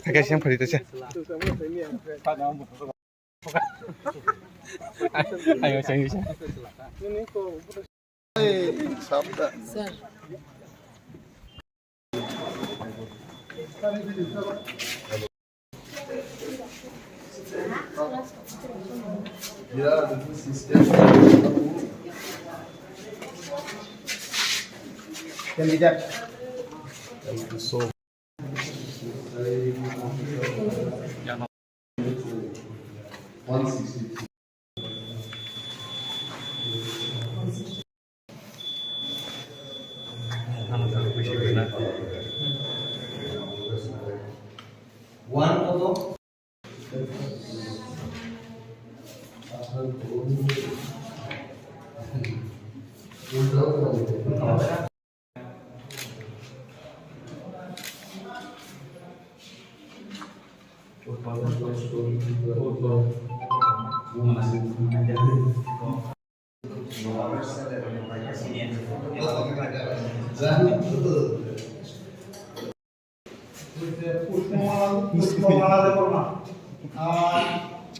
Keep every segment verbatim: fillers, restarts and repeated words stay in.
Thakasiyang phari tasa. Ayo, changi sa. Sir. One koto?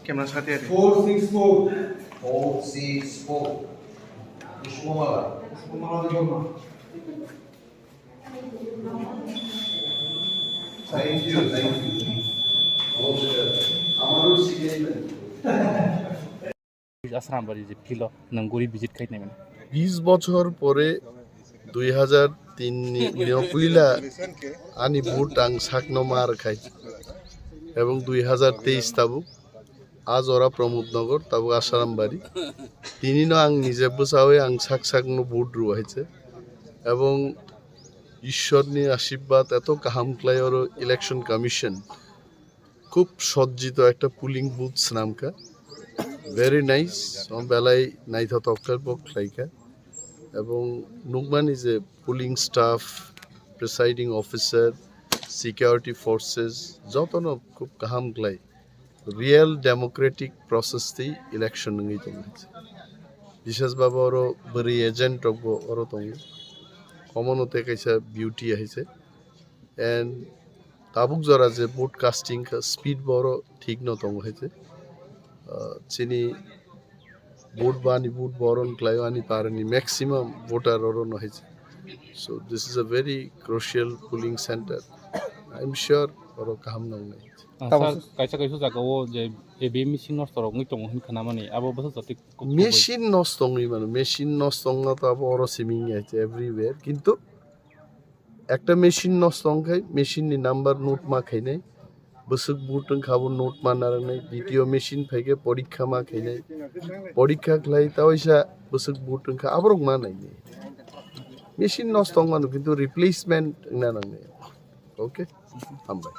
Camera sati ati. Four six four. Four six four. Pushpamala. Pushpamala Debbarma. Thank you, thank you. নমস্কার। আমারও শিখাইবেন। Asrambari je philo nang guri visit khai nai mane. বিশ বছর পরে দুই হাজার তিন ni, ni puila ani vote ang sakno mar khai. Ebong দুই হাজার তেইশ tabuk, a jora Pramod Nagar, tabuk Ashram Bari. Tinino ang nije bwchawi ang sak sakno vote rw haiche. Ebong Ishwar ni ashirbad eto kaham khlai oro election commission. Khub sojjito ekta polling booth swnamkha. Very nice. Omo belai naithotok khe bo khlaikha. Ebong nukmani je polling staff, presiding officer, security forces, jotono khub kaham khlai. Real democratic process tei election wngwi tongo. Bishes babo oro bwrwi agent rokbo oro tongo. Omono tei kaisa beauty hai se. And tabuk jora je vote casting kha speed bo oro thik no tongo hai se. Ah, chini vote ba ani vote bo oro no khlai o ani para ni maximum voter oro no hai se. So this is a very crucial polling center. I'm sure oro kaham no wngnai. Ah, Tamo sir, kaisa kaisa jaga o je A V M machine nosto rok wngwi tongo hin khana mani abo bwsa jati kok Machine nosto wngwi mano, machine nosto wngna to abo oro simi wngya everywhere. Kintu ekta machine nosto wngkhai, machine ni number note ma khainai, bwswk vote wngkha abo note ma narwknai, D T O machine phaikhe porikha ma khainai, porikha khlai ta waisa bwswk vote wngkha aborok ma nainai. Machine nosto wngmano kintu replacement wngna nangnai. Okay, hambai.